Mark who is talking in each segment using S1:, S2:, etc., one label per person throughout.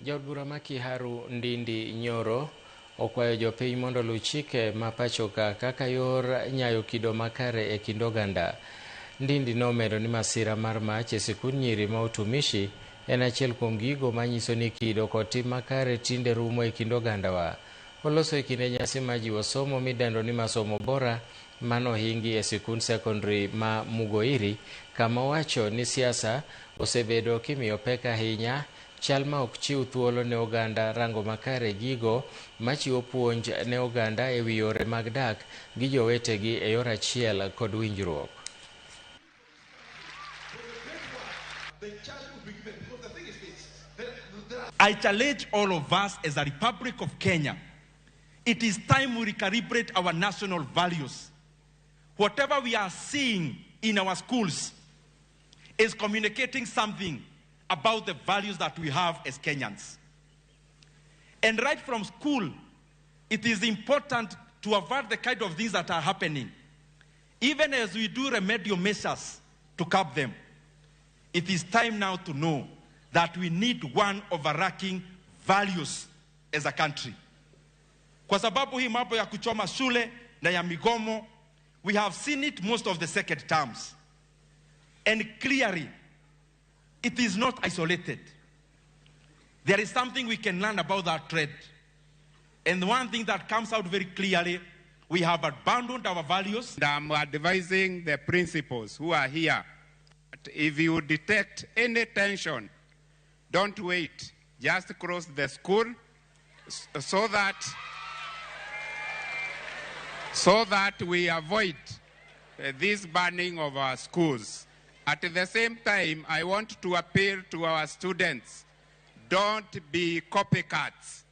S1: Jaod bura ma Kiharu Ndindi Nyoro okwayo jopiny mondo oluw chike ma pachoka kaka yor nyayo kido makare e kind oganda. Ndindi nomedo ni masira mar mach e sikund nyiri ma Utumishi en achiel kuom gigo manyiso ni kido kod tim makare tinde rumo e kind ogandawa. Oloso e kinde nyasi mar jiwo somo midendo ni Masomo Bora manohingi e sikund sekondari ma Mugoiri kama owacho ni siasa osebedo kimiyo pek ahinya chal ma ok chiw thuolo ne oganda rango makare gigo machiwo puonj ne oganda e wi yore mag dak gi jowetegi e yor achiel kod winjruok.
S2: I challenge all of us as a Republic of Kenya. It is time we recalibrate our national values. Whatever we are seeing in our schools is communicating something about the values that we have as Kenyans. And right from school, it is important to avert the kind of things that are happening. Even as we do remedial measures to curb them, it is time now to know that we need one overarching values as a country. Kwa sababu hii mambo ya kuchoma shule na ya migomo, we have seen it most of the second terms. And clearly, it is not isolated. There is something we can learn about that trend. And one thing that comes out very clearly, we have abandoned our values.
S3: And I'm advising the principals who are here that if you detect any tension, don't wait. Just cross the school so that we avoid this burning of our schools. At the same time, I want to appeal to our students. Don't be copycats.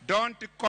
S3: Don't